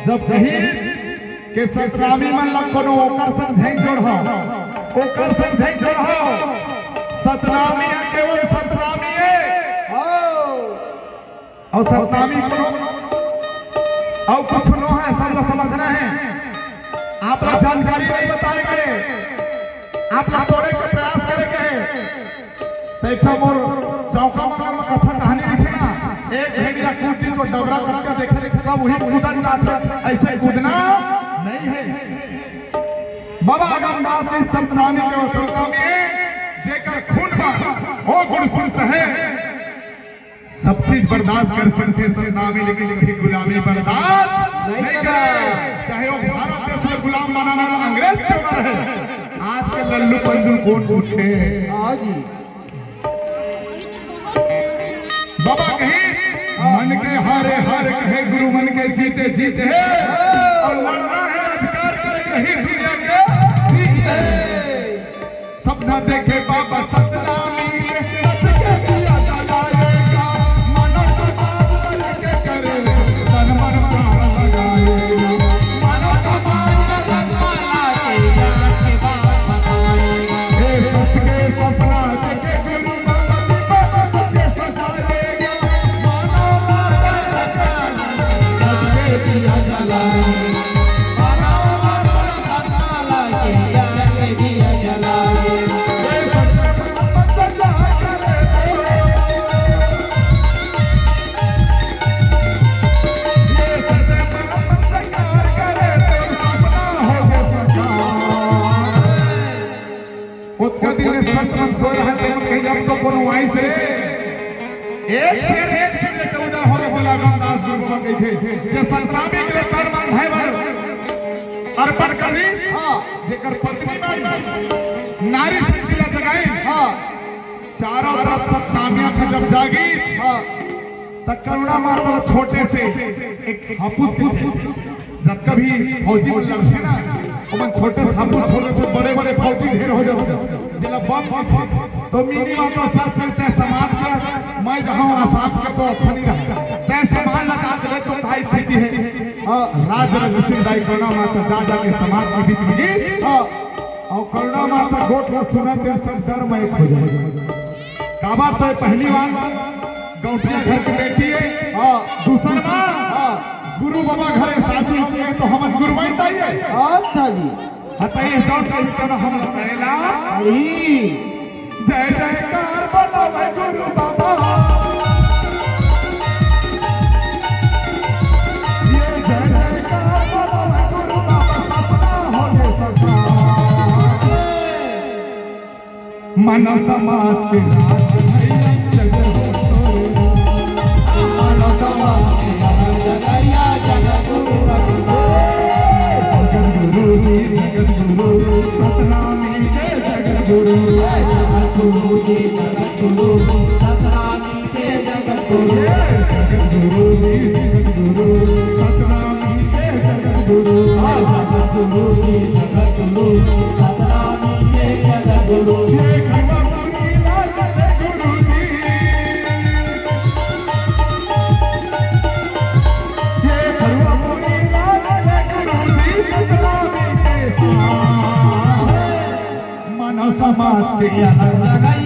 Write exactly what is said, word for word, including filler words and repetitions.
जब कही के सतनामी मन ला कोनो ओकर संग झई जोड़हा, ओकर संग झई जोड़हा। सतनामी हे, केवल सतनामी हे। अउ सतनामी कोनो अउ कुछ नो हे, सब ला समझना हे। आप ला जानकारी नहीं बताए गे, आप ला तोड़े के प्रयास करे गे। त एक ठा मोर चौका मंगल में कथा कहानी लिखे ना, एक भेड़िया कूद दिस डबरा कटका देखे ले, सब उही कूदत जात हे, अइसे कूदना नहीं हे। बाबा अगमदास के सतनामी केवल सतनामी हे, जेकर खून में ओ गुण सुरत हे। सब चीज बर्दाश्त कर सकथे सतनामी, लेकिन कभी गुलामी बर्दाश्त नहीं करे। चाहे वो भारत देश में गुलाम बनाने वाला अंग्रेज क्यों ना रहे। आज के लल्लू पंजुल कौन पूछे? हाँ जी। बाबा कही, मन के हारे हार कहे, गुरु मन के जीते जीत हे। अउ लड़ना हे अधिकार के लिए, यही दुनिया के रीत हे। सपना देखे बाबा सतनामी, सत के दिया जलाएगा। मानव समाज के करे, तन मन प्राण लगाएगा। मानव समाज के ओतका दिन ले संत मन सोए रहन, तेमन कहिन, "अब तो कोनो आइस रे।" एक शेर, एक शेर लेके उदा होगे, चला रामदास गुरु बाबा कहिथे, जे सतनामी के लिए तन मन धन बर अर्पण कर दिस, हाँ। जेकर पत्नी मन नारी शक्ति ला जगाइन, हाँ। चारों तरफ सतनामिया था जब जागिस, हाँ। त करुणा माता छोटे से एक हापुस के, जतका भी फौजी मन लड़थे ना, ओमन छोटे से हापुस छोड़ देथे, बड़े-बड़े फौजी ढेर हो जाथे, जेला बम कहिथे। तो मिनी माता सर से तैं समाज के, मैं जहाँ आसाम के तो अच्छा नहीं रहा, तैं समाज ला जात ले तो का स्थिति हे? हाँ। राज राजेश्वरी दाई करुणा माता जा जाके समाज के बीच में गीत, हाँ। अउ करुणा माता गोठ ला सुनत हे, सब डर में एक हो जाए। काबर तो पहली बार गौटिया घर के बेटी हे। हाँ। दूसर बार हाँ। गुरु बाबा घरे शादी होगे हे, तो हमन गुरुवाई ताई हे। अच्छा जी। हतई जौन कही तब हम करेला। अरे। जय जयकार बोलो भाई गुरु बाबा। ये जय जयकार बोलो भाई गुरु बाबा, सपना होगे साकार। मानव समाज के राज भैया जग हो तोरे। मानव समाज के राज भैया जग हो तोरे। जगत गुरु जी, जगत गुरु, सतनामी के जगत गुरु। जगत गुरु जी, जगत गुरु, सतनामी के जगत गुरु। जगत गुरु जी, जगत गुरु, सतनामी के जगत गुरु। जगत गुरु जी, जगत गुरु, सतनामी के जगत गुरु। ये खड़वा मुनि लाल के गुरु जी। ये खड़वा मुनि लाल के गुरु जी, सतनामी के साथ। मानव समाज के ज्ञान